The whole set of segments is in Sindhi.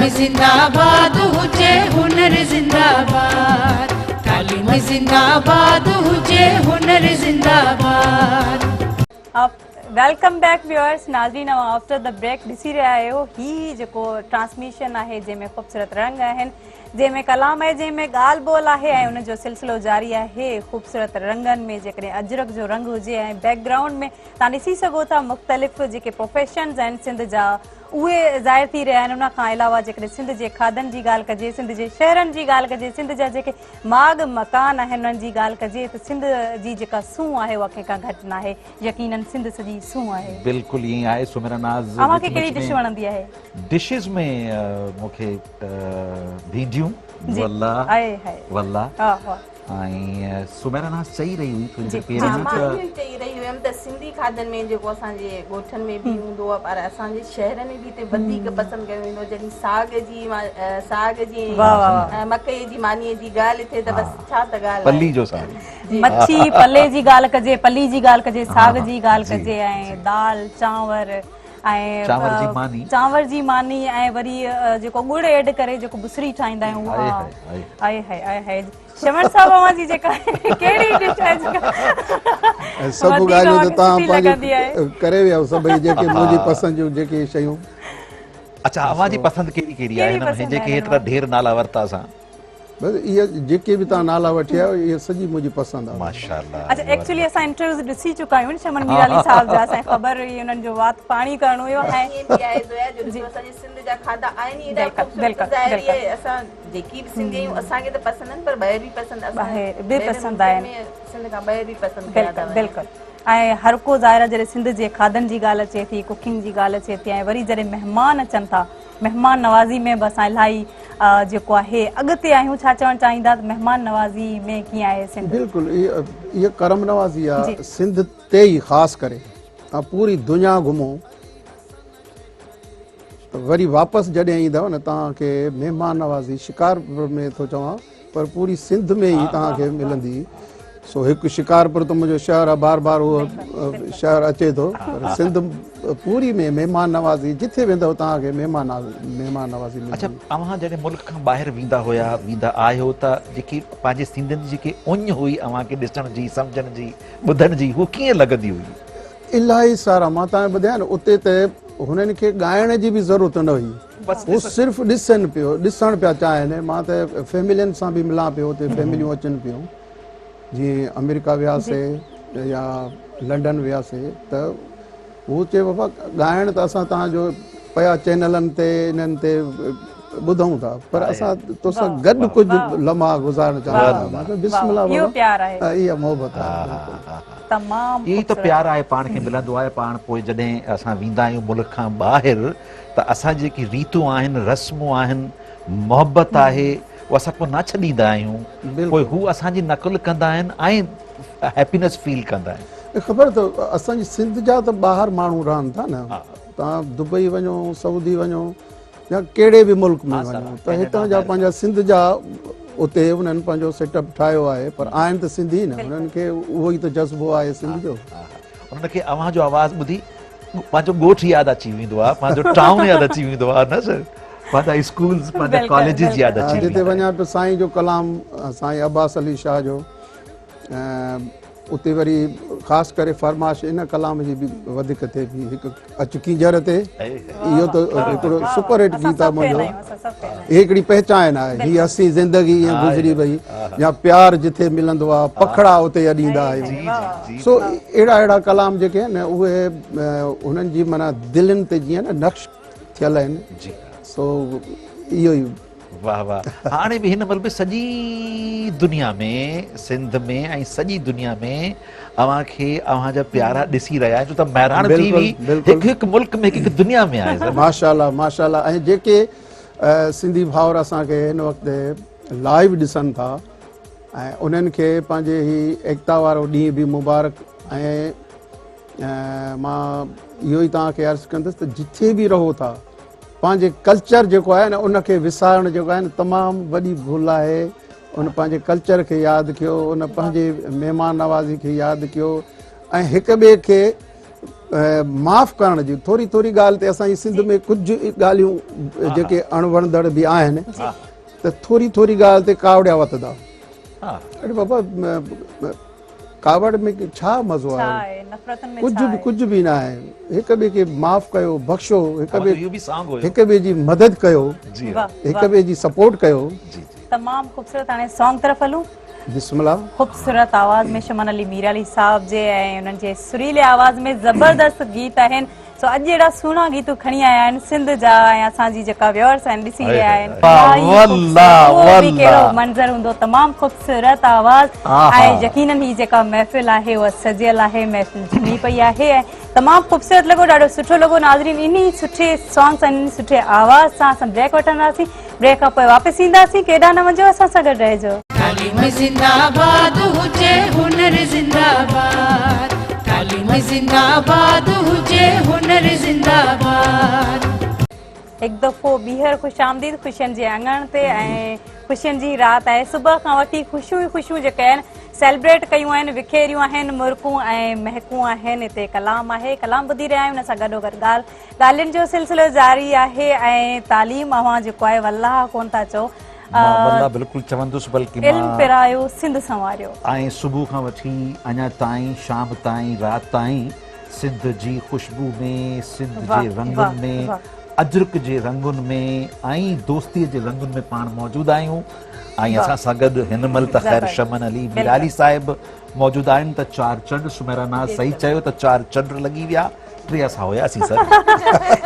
زنده باد هجي هنر زنده باد، تعليم زنده باد هجي هنر زنده باد. Welcome back viewers, ناظرين اوهان آفٽر the break ڏسي رهيا آهيو هي جيڪو ٽرانسميشن آهي جنهن ۾ خوبصورت رنگ آهن، جنهن ۾ ڪلام آهي، جنهن ۾ ڳالهه ٻولهه آهي ۽ ان جو سلسلو جاري آهي. خوبصورت رنگن ۾ جيڪڏهن اجرڪ جو رنگ هجي ۽ بيڪ گرائونڊ ۾ توهان ڏسي سگهو ٿا مختلف جيڪي پروفيشنز آهن سنڌ جا اهي ظاهر ٿي رهيا آهن. ان کان علاوه جيڪڏهن سنڌ جي کاڌن جي ڳالهه ڪجي، سنڌ جي شهرن جي ڳالهه ڪجي، سنڌ جا جيڪي ماڳ مڪان آهن انهن جي ڳالهه ڪجي ته سنڌ جي جيڪا سونهن آهي اها ڪنهن کان گهٽ ناهي. يقينن سنڌ سڄي سونهن آهي. بلڪل ائين آهي سميرا ناز. اوهان کي ڪهڙي ڊش وڻندي آهي؟ ڊشز ۾ مون کي ڀينڊيون والله والله ۽ سميرا ناز چئي رهي هئي ٿوري دير پهريان مان اهو ئي چئي رهي هيم ته سنڌي کاڌن ۾ جيڪو اسان جي ڳوٺن ۾ به هوندو آهي پر اسان جي شهرن ۾ به هتي وڌيڪ پسند ڪيو ويندو آهي جڏهن ساڳ جي ساڳ جي ۽ مڪئي جي مانيء جي ڳالهه ٿئي ته بس ڇا ته ڳالهه آهي. پلي جو ساڳ. مڇي پلي جي ڳالهه ڪجي، پلي جي ڳالهه ڪجي، ساڳ جي ڳالهه ڪجي ۽ دال چانور ۽ چانور جي ماني، چانور جي ماني ۽ وري جيڪو ڳڙ ايڊ ڪري جيڪو بسري ٺاهيندا آهيون اها آئي هائي آئي هائي. شمن صاحب اوهان جي جيڪا ڪهڙي ڊش آهي جيڪا سڀ ڳالهيون ته توهان پنهنجو ڪري ويا سڀئي جيڪي منهنجي پسند جون جيڪي شيون. اڇا اوهان جي پسند ڪهڙي ڪهڙي آهي هن ۾ جيڪي هيترا ڍير نالا ورتا اسان؟ بس اهي جيڪي به توهان نالا وٺي آيو اهي سڄي منهنجي پسند آهي. ماشاءالله. اڇا ايڪچولي اسان انٽرويوز ڏسي چڪا آهيون شمن ميرالي صاحب جا، اسان کي خبر هئي انهن جو وات پاڻي ڪرڻو هيو ۽ ائين به آهي زويا جو ڏسو اسان جي سنڌ جا کاڌا آهن ئي ايڏا خوبصورت ظاهر ئي آهي اسان جيڪي به سنڌي آهيون اسان کي ته پسند آهن پر ٻاهر به پسند اسان ٻاهر به پسند آهن سنڌ کان ٻاهر به پسند ڪيا ٿا وڃن. بلڪل ۽ هر ڪو ظاهر آهي جڏهن سنڌ جي کاڌن جي ڳالهه اچي ٿي، ڪوڪنگ جي ڳالهه اچي ٿي ۽ وري جڏهن مهمان اچن ٿا، مهمان نوازي ۾ به اسان الاهي جيڪو آهي اڳتي آهيون. ڇا چوڻ چاهيندا ته مهمان نوازي ۾ ڪيئن آهي سنڌ؟ بلڪل اها ڪرم نوازي آهي سنڌ تي ئي خاص ڪري. توهان پوري دنيا گهمو ته وري واپس جڏهن ايندؤ نه توهان کي مهمان نوازي شڪارپور ۾ ٿو چوان پر پوري سنڌ ۾ ئي توهان کي ملندي. سو هڪ شڪارپور ته منهنجو شهر آهي، بار بار اهو شهر اچي ٿو، پر سنڌ پوري ۾ مهمان نوازي جٿي ويندؤ توهان کي مهمان نوازي ملندي. اڇا اوهان جڏهن ملڪ کان ٻاهر ويندا هيا ويندا آهيو ته جيڪي پنهنجي سنڌين جي جيڪي اڃ هئي اوهان کي ڏسڻ جي سمجهڻ جي ٻڌڻ جي هو ڪيئن لڳندي هئي؟ الاهي سارا مان توهان کي ٻڌايان نه اتي ته هنن کي ڳائڻ جي به ضرورت نه هئي، هو صرف ڏسن پيو، ڏسڻ پيا چاهين. مان ته فيملين سان به ملان پيو، اتي فيمليون اچن پيون، جيئن آمريڪا وياسي يا لنڊن وياسي ته هو چئي بابا ڳائڻ ته اسان توهان جو پيا چينلن تي انهن تي ٻڌون ٿا پر اسان توسان گڏ ڪجهه لمحا گذارڻ چاهيون ٿا. مان چيو بسم الله اهو بابا، پيار آهي. اها محبت آهي. بلڪل. تمام اهو ئي ته خوبصورت. پيار آهي پاڻ کي ملندو آهي. پاڻ پوء جڏهن اسان ويندا آهيون ملڪ کان ٻاهر ته اسان جي جيڪي ريتون آهن، رسمون آهن، محبت آهي اها اسان پوء نه ڇڏيندا آهيون. پوء هو اسان جي نقل ڪندا آهن ۽ هيپينس فيل ڪندا آهن. خبر اٿو اسان جي سنڌ جا ته ٻاهر ماڻهو رهن ٿا نه، توهان دبئي وڃو، سعودي وڃو يا ڪهڙي به ملڪ ۾ وڃو ته هتان جا پنهنجا سنڌ جا اتي انهن پنهنجو سيٽ اپ ٺاهيو آهي پر آهن ته سنڌي نه، انهن کي اهو ئي ته جذبو آهي سنڌ جو. انهن کي اوهان جو آواز ٻڌي پنهنجو ڳوٺ ياد اچي ويندو آهي، پنهنجو ٽائون ياد اچي ويندو آهي نه سر، پنهنجا اسڪولز پنهنجا ڪاليجز ياد اچي ويندا آهن. جتي وڃان پيو سائين جو ڪلام سائين عباس علي شاهه جو اتي وري خاص ڪري فرمائش ان ڪلام جي به وڌيڪ ٿئي پئي، هڪ اچ ڪينجهر تي، اهو ته هڪڙو سپر هٽ گيت آهي منهنجو، هي هڪڙي پهچان آهي، هي حسين زندگي ائين گذري وئي، يا پيار جٿي ملندو آهي پکڙا اتي اڏيندا آهيون. سو اهڙا اهڙا ڪلام جيڪي آهن اهي هنن جي معنيٰ دلين تي جيئن نه نقش ٿيل آهن، سو اهو ئي. واه واه هاڻي به هن مهل به سڄي دنيا ۾ سنڌ ۾ ۽ سڄي دنيا ۾ اوهان کي اوهان جا پيارا ڏسي رهيا آهن ڇو ته مهراڻ ٽي وي هڪ هڪ ملڪ ۾ هڪ هڪ دنيا ۾ آهي سر. ماشاءالله ماشاءالله ۽ جيڪي سنڌي ڀائر اسان کي هن وقت لائيو ڏسن ٿا ۽ انهن کي پنهنجي هي ايڪتا وارو ڏينهن به مبارڪ ۽ مان اهو ئي توهان کي عرض ڪندس ته جٿي به رهو ٿا پنهنجي ڪلچر جيڪو آهي نه ان کي وسارڻ جيڪو آهي نه تمام وڏي ڀل آهي. ان پنهنجي ڪلچر کي ياد ڪيو، ان پنهنجي مهمان نوازي کي ياد ڪيو ۽ هڪ ٻئي کي معاف ڪرڻ جي ٿوري ٿوري ڳالهه تي اسان جي سنڌ ۾ ڪجهه ڳالهيون جيڪي اڻوڻندڙ به آهن ته ٿوري ٿوري ڳالهه تي ڪاوڙيا وتندا. اڙي بابا ڪاوڙ ۾ ڇا مزو آهي؟ ڪجهه به ڪجهه به نه آهي. هڪ ٻئي کي معاف ڪيو، بخشو، هڪ ٻئي هڪ ٻئي جي مدد ڪيو، هڪ ٻئي جي سپورٽ ڪيو. تمام خوبصورت. هاڻي سانگ طرف هلون. بسم الله. خوبصورت آواز ۾ شمن علي ميرالي صاحب جي ۽ انهن جي سريلي آواز ۾ زبردست گيت آهن. سو اڄ اهڙا سهڻا گيت کڻي آيا آهن سنڌ جا ۽ اسان جي جيڪا ويورس آهن ڏسي رهيا آهن. اهو به ڪهڙو منظر هوندو. تمام خوبصورت آواز ۽ يقينن هي جيڪا محفل آهي اها سجيل آهي، محفل جهومي پئي آهي ۽ تمام خوبصورت لڳو، ڏاڍو سٺو لڳو. ناظرين انهي سٺي سانگ سان انهي سٺي آواز سان اسان بريڪ وٺنداسين. بريڪ کان پوء واپس اينداسين. ڪيڏانهن نه وڃجو، اسان سان گڏ رهجو. تعليم زنده باد هجي هنر زنده باد، تعليم زنده باد هجي هنر زنده باد. هڪ دفعو ٻيهر خوش آمديد خوشين جي اڱڻ تي ۽ خوشين جي رات آهي. صبح کان وٺي خوشيون ئي خوشيون جيڪي آهن سيلبريٽ ڪيون آهن، وکيريون آهن، مرڪون ۽ مهڪون آهن. هتي ڪلام آهي، ڪلام ٻڌي رهيا آهيون. ان سان گڏوگڏ ڳالهه ڳالهين جو سلسلو جاري آهي ۽ تعليم اوهان جيڪو آهي والله ڪون ٿا چئو. مان والله بلڪل چوندس بلڪه مان علم پرايو سنڌ سنواريو. ۽ صبح کان وٺي اڃا تائين شام تائين رات تائين سنڌ جي خوشبو ۾ سنڌ جي رنگن ۾ اجرڪ جي رنگن ۾ ۽ دوستي جي رنگن ۾ پاڻ موجود آهيون ۽ اسان سان گڏ هن مهل ته خير شمن علي ميرالي صاحب موجود آهن ته چار چنڊ سميرا ناز صحيح چيو ته چار چنڊ لڳي ويا. ٽي اسان هياسين سر.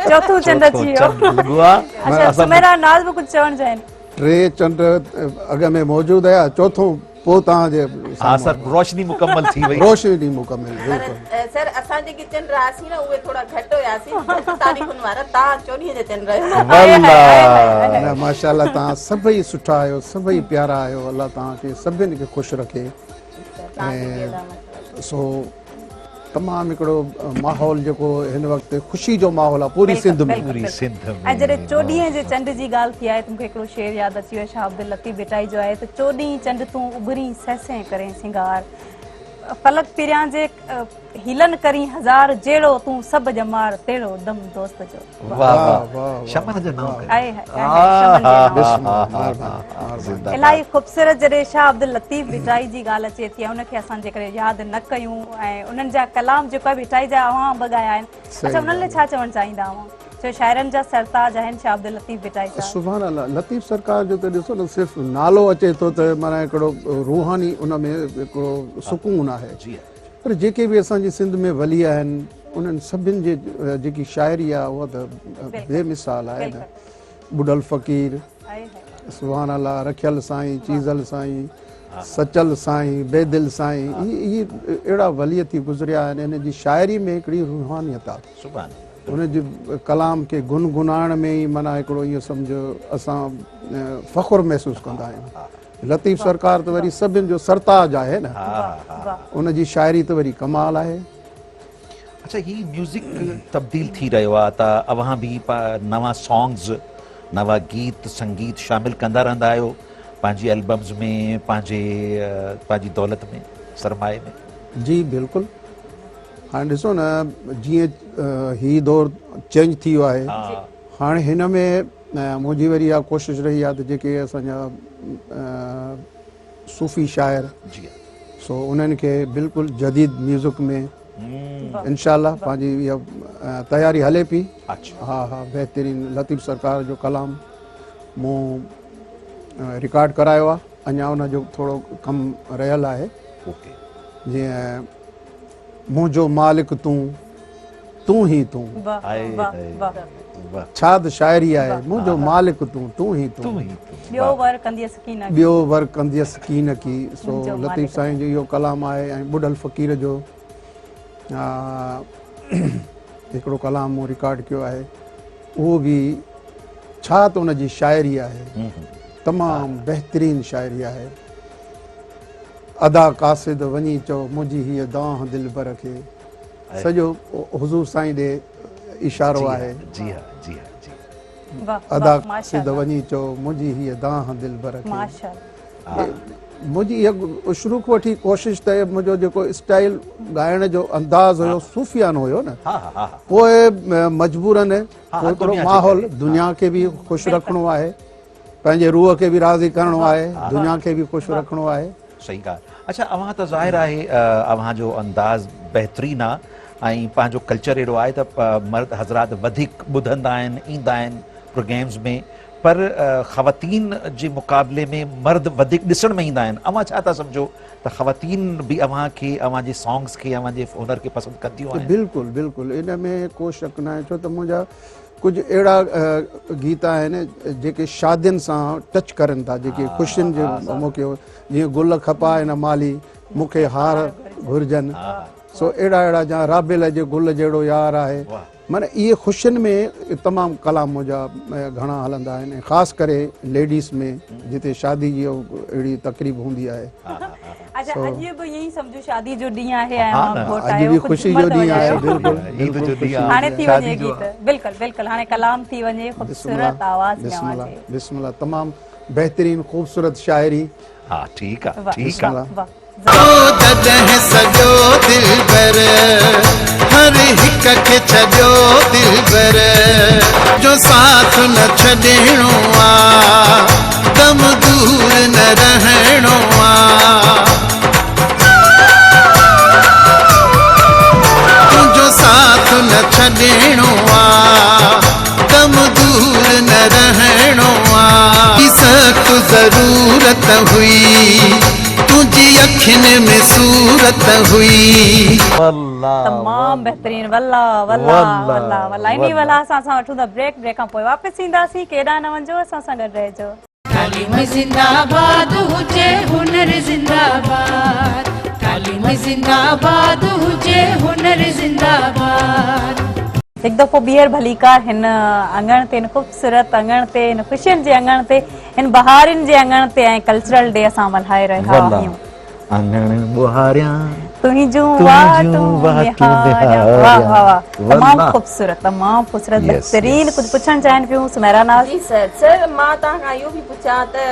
چوٿون چنڊ اچي ويو. چنڊ لڳو آ. اڇا سميرا ناز به ڪجهه چوڻ چاهين. ٽي چنڊ اڳ ۾ موجود هيا چوٿون پوء توهان جي ها سر روشني مڪمل ٿي وئي. روشني مڪمل بلڪل. پر سر اسان جيڪي چنڊ هئاسين نه اهي ٿورا گهٽ هياسين گهٽ تاريخن وارا توهان چوڏهين جا چنڊ آهيو. والله. نه ماشاءالله توهان سڀئي سٺا آهيو سڀئي پيارا آهيو الله توهان کي سڀن کي خوش رکي ۽ سو تمام هڪڙو ماحول جيڪو هن وقت خوشي جو ماحول آهي پوري سنڌ ۾. پوري سنڌ ۾. ۽ جڏهن چوڏهينء جي چنڊ جي ڳالهه ٿي آهي ته مون کي هڪڙو شعر ياد اچي ويو شاهه عبداللطيف ڀٽائي جو آهي ته چوڏهين چنڊ تون اڀرين سهسين ڪرين سينگار فلڪ پريان جي حيلن ڪرين هزار جهڙو تون سڀ ڄمار تهڙو دم دوست جو. واه واه شمن جي نام ڪري. آهي هاء شمن جي نام ڪري. الاهي خوبصورت جڏهن شاهه عبداللطيف ڀٽائي جي ڳالهه اچي ٿي ۽ ان کي اسان جيڪڏهن ياد نه ڪيون ۽ انهن جا ڪلام جيڪو آهي ڀٽائي جا اوهان به ڳايا آهن اڇا انهن لاء ڇا چوڻ چاهيندا اوهان ڇو شاعرن جا سرتاج آهن شاهه عبداللطيف ڀٽائي صاحب. سبحان الله لطيف سرڪار جو ته ڏسو نه صرف نالو اچي ٿو ته معنيٰ هڪڙو روحاني ان ۾ هڪڙو سڪون آهي پر جيڪي به اسان جي سنڌ ۾ ولي آهن انهن سڀن جي جيڪي شاعري آهي اها ته بي مثال آهي نه. ٻڍل فقير، سبحان الله، رکيل سائين، چيزل سائين، سچل سائين، بيدل سائين، اهي اهڙا ولي ٿي گذريا آهن انهن جي شاعري ۾ هڪڙي روحانيت آهي. ان جي ڪلام کي گنگنائڻ ۾ ئي معنيٰ هڪڙو ائين سمجهه اسان فخر محسوس ڪندا آهيون. لطيف سرڪار ته وري سڀن جو سرتاج آهي نه، ان جي شاعري ته وري ڪمال آهي. اڇا هي ميوزڪ تبديل ٿي رهيو آ ته اوهان به نوان سانگز نوان گيت سنگيت شامل ڪندا رهندا آهيو پنهنجي البمز ۾ پنهنجي پنهنجي دولت ۾ سرمائي ۾؟ جي بلڪل هاڻي ڏسو نه جيئن هي دور چينج ٿي ويو آهي هاڻي هن ۾ منهنجي وري اها ڪوشش رهي آهي ته جيڪي اسان جا صوفي شاعر سو انهن کي بلڪل جديد ميوزڪ ۾ انشاء الله پنهنجي اها تياري هلي پي. ها ها بهترين لطيف سرڪار جو ڪلام مون رڪارڊ ڪرايو آهي اڃا ان جو ٿورو ڪم رهيل آهي جيئن منهنجو مالڪ تون تون هي تون ڇا ته شاعري آهي منهنجو مالڪ تون تون هي تون ٻيو ور ڪنديس ڪين ڪي ٻيو ور ڪنديس ڪين ڪي سو لطيف سائين جو اهو ڪلام آهي ۽ ٻڍل فقير جو هڪڙو ڪلام مون رڪارڊ ڪيو آهي اهو به ڇا ته ان جي شاعري آهي تمام بهترين شاعري آهي ادا قاصد وڃي چئو منهنجي هيء دانهن دلبر کي سڄو حضور سائين ڏي اشارو آهي. جي ها جي ها جي ادا قاصد وڃي چئو منهنجي هيء دانهن دلبر کي. منهنجي اها شروع کان وٺي ڪوشش ته منهنجو جيڪو اسٽائل ڳائڻ جو انداز هيو صوفيانه هيو نه، پوء مجبورن هڪڙو ماحول دنيا کي به خوش رکڻو آهي، پنهنجي روح کي به راضي ڪرڻو آهي، دنيا کي به خوش رکڻو آهي. صحيح ڳالهه. اڇا اوهان ته ظاهر آهي اوهان جو انداز بهترين آ ۽ پنهنجو ڪلچر اهڙو آهي ته مرد حضرات وڌيڪ ٻڌندا آهن ايندا آهن پروگرامز ۾ پر خواتين جي مقابلي ۾ مرد وڌيڪ ڏسڻ ۾ ايندا آهن اوهان ڇا ٿا سمجهو ته خواتين به اوهان کي اوهان جي سانگز کي اوهان جي هنر کي پسند ڪنديون آهن؟ بلڪل بلڪل ان ۾ ڪو شڪ ناهي ڇو ته منهنجا ڪجهه اهڙا گيت آهن جيڪي شادين سان ٽچ ڪرن ٿا، جيڪي خوشين جي موقعي جيئن گل کپا ان مالهي مون کي هار گهرجن، سو اهڙا اهڙا جا رابيل جي گل جهڙو يار آهي، معنيٰ اهي خوشين ۾ تمام ڪلام منهنجا گهڻا هلندا آهن ۽ خاص ڪري ليڊيز ۾ جتي شادي جي اهڙي تقريب هوندي آهي. اڇا اڄ به ائين ئي سمجهو شادي جو ڏينهن آهي ۽ اوهان گهوٽ اڄ آهيو به خوشي جو ڏينهن آهي بلڪل عيد جو ڏينهن آهي هاڻي ٿي وڃي گيت بلڪل بلڪل هاڻي ڪلام ٿي وڃي خوبصورت آواز ۾ بسم الله بسم الله تمام بهترين خوبصورت شاعري. ها ٺيڪ آ ٺيڪ آ. تو جڏهن سڄو دلبر هر هڪ کي ڇڏيو دلبر جو ساٿ نه ڇڏڻو آ دم دور نه رهڻو آ تنهنجو ساٿ نه ڇڏڻو آ دم دور نه رهڻو آ سخت ضرورت هئي تنهنجي اکين ۾ صورت هئي. تمام بهترين والله والله والله والله انهي والله سان اسان وٺون ٿا بريڪ بريڪ کان پوء واپس اينداسين ڪيڏانهن نه وڃجو اسان سان گڏ رهجو. تعليم زنده باد هجي هنر زنده باد تعليم زنده باد هجي هنر زنده باد. هڪ دفعو ٻيهر ڀليڪار هن اڱڻ تي هن خوبصورت اڱڻ تي هن خوشين جي اڱڻ تي هن بهارين جي اڱڻ تي ۽ ڪلچرل ڊي اسان ملهائي رهيا آهيون. اڱڻ ٻهاريان تنهنجون واٽون نهاريان. واه واه واه تمام خوبصورت تمام خوبصورت بهترين ڪجهه پڇڻ چاهين پيون سميرا ناز. جي سر سر مان توهان کان اهو به پڇان ته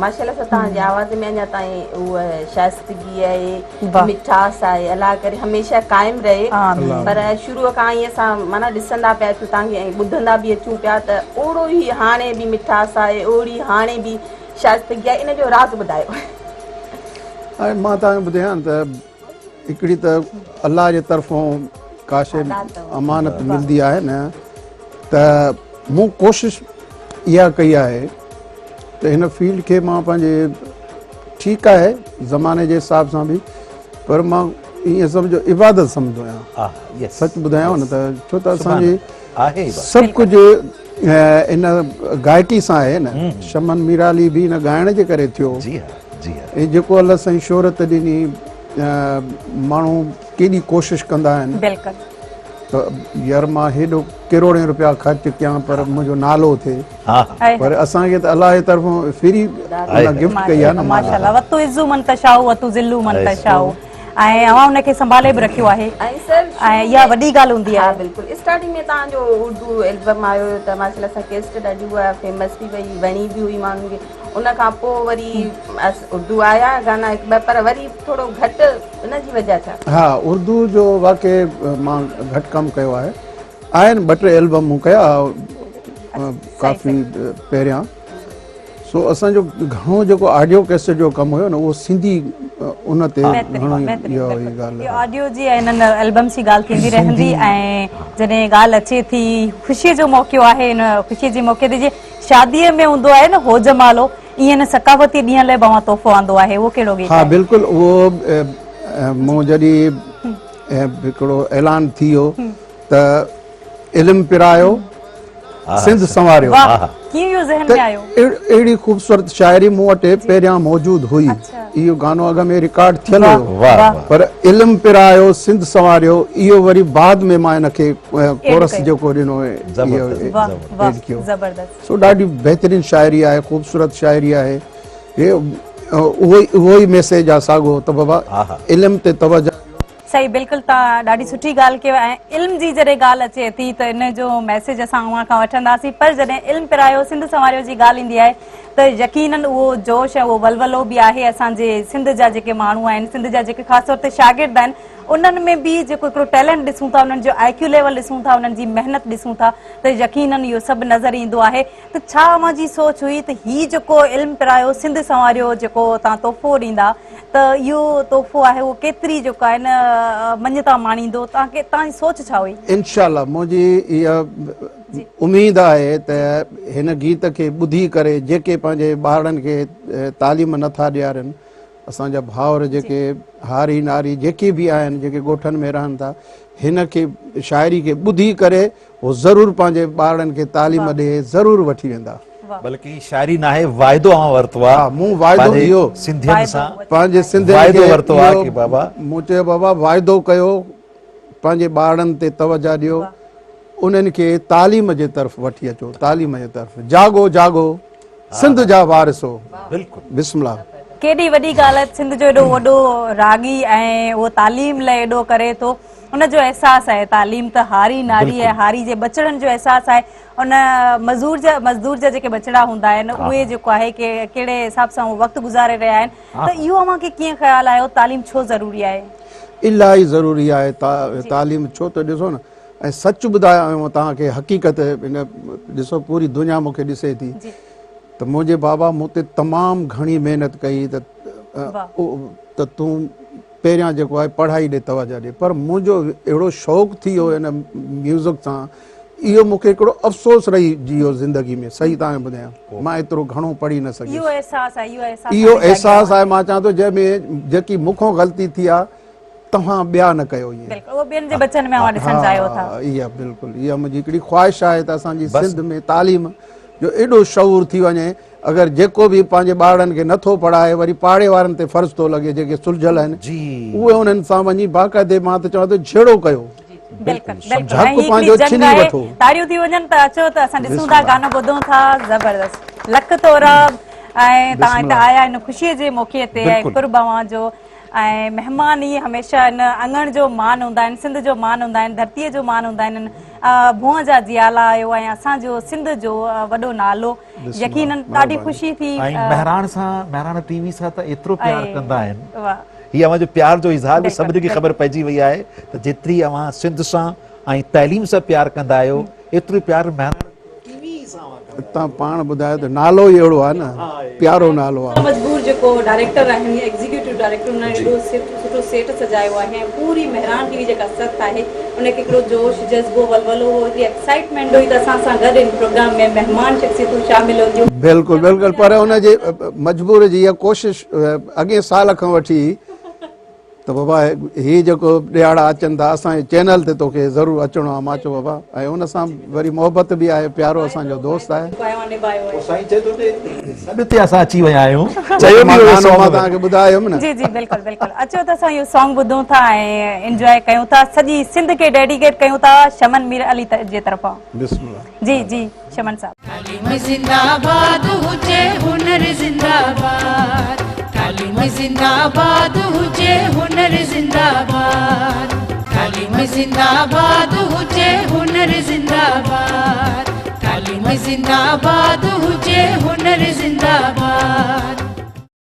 ماشاءالله سان توهان جي آواز ۾ اڃا تائين اها شائستگي آهي مٺاس آهي الله ڪري هميشه قائم رهي پر شروع کان ئي اسان معنيٰ ڏسندا پيا اچون توهان کي ۽ ٻڌندا به اچون پيا ته اوڙو ئي هاڻي به مٺاس آهي اوڙي هاڻي به شائستگي آهي ان جو راز ٻڌايو. ۽ مان توهان کي ٻڌايان ته هڪڙي ته الله جي طرفون ڪا شيء امانت ملندي آهي نه ته مون ڪوشش اها ڪئي آهي ته هن فيلڊ کي مان پنهنجي ٺيڪ آهي زماني جي حساب سان به پر مان ائين سمجهو عبادت سمجهندو آهيان سچ ٻڌايان نه ته ڇو ته اسانجي سڀ ڪجهه ان گائڪي سان آهي نه شمن ميرالي به ان ڳائڻ جي ڪري ٿيو جي ها جي ها ۽ جيڪو الله سائين شهرت ڏني ماڻهو ڪيڏي ڪوشش ڪندا آهن بلڪل ته يار مان هيڏو ڪروڙين روپيا خرچ ڪيان پر منهنجو نالو ٿئي پر اسان کي ته الله جي طرفون فري گفٽ ڪئي آهي نه ماشاءالله وتعز من تشاء وتذل من تشاء ۽ اوهان ان کي سنڀالي به رکيو آهي ۽ سر ۽ اها وڏي ڳالهه هوندي ها آهي. بلڪل اسٽارٽنگ ۾ توهان جو اردو البم آيو هيو ته ماشاءالله سان ڪيسٽ ڏاڍي اها فيمس ٿي وئي وڻي به هئي ماڻهن کي ان کان پوء وري اردو آيا گانا هڪ ٻه پر وري ٿورو گهٽ ان جي وجه ڇا؟ ها اردو جو واقعي مان گهٽ ڪم ڪيو آهي آهن ٻه ٽي البم مون ڪيا ڪافي پهريان سو اسان جو گهڻو جيڪو آڊيو ڪيسٽ جو ڪم هيو نه اهو سنڌي ان تي گهڻو ئي اها هئي ڳالهه. آڊيو جي ۽ انهن البمس جي ڳالهه ٿيندي رهندي ۽ جڏهن ڳالهه اچي ٿي خوشي جو موقعو آهي ان خوشي جي موقعي تي جيئن شادي ۾ هوندو آهي نه هو جمالو ائين ان ثقافتي ڏينهن لاء به اوهان تحفو آندو آهي اهو ڪهڙو گيت ها آهي؟ بلڪل اهو مون جڏهن هڪڙو اعلان ٿي ويو ته علم پرايو سنڌ سنواريو. واھ ڪيئن اهو ذهن ۾ آيو. اهڙي خوبصورت شاعري مون وٽ پهريان موجود هئي. اهو گانو اڳ ۾ رڪارڊ ٿيل هيو پر علم پرايو سنڌ سنواريو اهو وري بعد ۾ مان ان کي ڪورس جيڪو ڏنو اهو ايڊ ڪيو. سو ڏاڍي بهترين شاعري آهي خوبصورت شاعري آهي اهو ئي ميسيج آهي ساڳو ته بابا علم تي توجه ڏيو. صحيح بلڪل توهان ڏاڍي سٺي ڳالهه ڪئي ۽ علم جي جڏهن ڳالهه اچي ٿي ته ان جو ميسيج اسان اوهان کان وٺنداسين پر جڏهن علم پرايو سنڌ سنواريو جي ڳالهه ايندي آهي ته يقينن اهو جوش ۽ اهو ولولو به آهي اسان جي سنڌ جا جيڪي ماڻهو آهن سنڌ جا جيڪي خاص طور تي شاگرد آهن انهن ۾ به جيڪو هڪڙو ٽيلنٽ ڏسون ٿا انهن جو آء ڪيو ليول ڏسون ٿا انهن جي محنت ڏسون ٿا ته يقينن اهو سڀ نظر ايندو آهي ته ڇا اوهان جي سوچ هئي ته هي جيڪو علم پرايو سنڌ سنواريو جيڪو توهان تحفو ڏيندا ته اهو تحفو آهي اهو ڪيتري جيڪو آهي نه مڃتا ماڻيندو توهان کي توهان جي سوچ ڇا هئي؟ انشاء الله منهنجي اها اميد آهي ته هن گيت کي ٻڌي ڪري جيڪي پنهنجي ٻارڙن کي تعليم نه ٿا ڏيارين اسان جا ڀائر جيڪي هاري ناري جيڪي به آهن جيڪي ڳوٺن ۾ رهن ٿا هن کي شاعري کي ٻڌي ڪري هو ضرور پنهنجي ٻارڙن کي تعليم ڏي ضرور وٺي ويندا. بلڪه هي شاعري ناهي واعدو اوهان ورتو آ ها مون واعدو اهو سنڌين سان پنهنجي سنڌين واعدو ورتو آ ڪي بابا مون چيو بابا واعدو ڪيو پنهنجي ٻارڙن تي توجه ڏيو انهن کي تعليم جي طرف وٺي اچو تعليم جي طرف جاڳو جاڳو سنڌ جا وارثو بلڪل بسم الله. ڪيڏي وڏي ڳالهه آهي سنڌ جو ايڏو وڏو راڳي ۽ اهو تعليم لئه ايڏو ڪري ٿو ان جو احساس آهي تعليم ته هاري ناري ۽ هاري جي ٻچڙن جو احساس آهي ان مزور جا مزدور جا جيڪي ٻچڙا هوندا آهن اهي جيڪو آهي ڪي ڪهڙي حساب سان اهو وقت گذاري رهيا آهن ته اهو اوهان کي ڪيئن خيال آيو تعليم ڇو ضروري آهي؟ الاهي ضروري آهي تعليم ڇو ته ڏسو نه ۽ سچ ٻڌايان توهان کي حقيقت هن ڏسو پوري دنيا مون کي ڏسي ٿي ته منهنجي بابا مون تي تمام گهڻي محنت ڪئي ته تون پهريان جيڪو آهي پڙهائي ڏي توجه ڏي پر منهنجو اهڙو شوق ٿي ويو هن ميوزڪ سان اهو مون کي هڪڙو افسوس رهي جي ويو زندگي ۾ صحيح توهان کي ٻڌايان مان ايترو گهڻو پڙهي نه سگهيس اهو احساس آهي اهو احساس آهي مان چوان ٿو جنهن ۾ جيڪي مون کان غلطي ٿي آهي توهان ٻيا نه ڪيو ائين. بلڪل اهو ٻين جي ٻچن ۾ اوهان ڏسڻ چاهيو ٿا. ها اها بلڪل اها منهنجي هڪڙي خواهش آهي ته اسان جي سنڌ ۾ تعليم جو ايڏو شعور ٿي وڃي اگر جيڪو به پنهنجي ٻارڙن کي نٿو پڙهائي وري پاڙي وارن تي فرض ٿو لڳي جيڪي سلجهيل آهن اهي انهن سان وڃي باقاعدي مان ته چوان ٿو جهيڙو ڪيو. بلڪل بلڪل ۽ هي هڪڙي جنگ آهي تاڙيون ٿي وڃن ته اچو ته اسان ڏسون ٿا گانو ٻڌون ٿا زبردست لک ٿورا ۽ توهان هتي آيا ان خوشي جي موقعي تي ۽ قرب اوهان جو ۽ مهمان ئي هميشه ان اڱڻ جو مان هوندا آهن، سنڌ جو مان هوندا آهن، ڌرتيء جو مان هوندا آهن، ڀونء جا جيالا آهيو ۽ اسان جو سنڌ جو وڏو نالو يقينن ڏاڍي خوشي ٿي. ۽ مهراڻ سان مهراڻ ٽي وي سان ته ايترو پيار ڪندا آهن هي اوهان جو پيار جو اظهار به سڀني کي خبر پئجي وئي آهي ته جيتري اوهان سنڌ سان ۽ تعليم سان پيار ڪندا آهيو ايترو پيار مهراڻ ٽي وي سان اوهان ڪندا آهيو. توهان پاڻ ٻڌايو ته نالو ئي اهڙو آهي نه پيارو نالو آهي. مجبور جيڪو ڊائريڪٽر آهن يا ايگزيڪيوٽو ڊائريڪٽر انهن ايڏو سٺو سيٽ سجايو آهي ۽ پوري مهراڻ ٽي وي جيڪا سٿ آهي ان کي هڪڙو جوش جذبو ولولو هو هڪڙي ايڪسائيٽمينٽ هئي ته اسان سان گڏ ان پروگرام ۾ مهمان شخصيتون شامل هونديون. بلڪل بلڪل پر ان جي مجبور جي اها ڪوشش اڳئين سال کان وٺي ته بابا هي جيڪو ڏيهاڙا اچن ٿا اسان جي چينل تي توکي ضرور اچڻو آهي مان چيو بابا ۽ ان سان وري محبت به آهي پيارو اسان جو دوست آهي. سائين چئي ٿو ته سڏ تي اسان اچي ويا آهيون چيو به اهو سانگ مان توهان کي ٻڌايم نه. جي جي بلڪل بلڪل اچو ته اسان اهو سانگ ٻڌون ٿا ۽ انجواء ڪيون ٿا سڄي سنڌ کي ڊيڊيڪيٽ ڪيون ٿا شمن مير علي جي طرفان. بسم الله. جي جي. چمن صاحب. تعليم زنده باد هجي هنر زنده باد تعليم زنده باد هجي هنر زنده باد تعليم زنده باد هجي هنر زنده باد تعليم زنده باد هجي هنر زنده باد.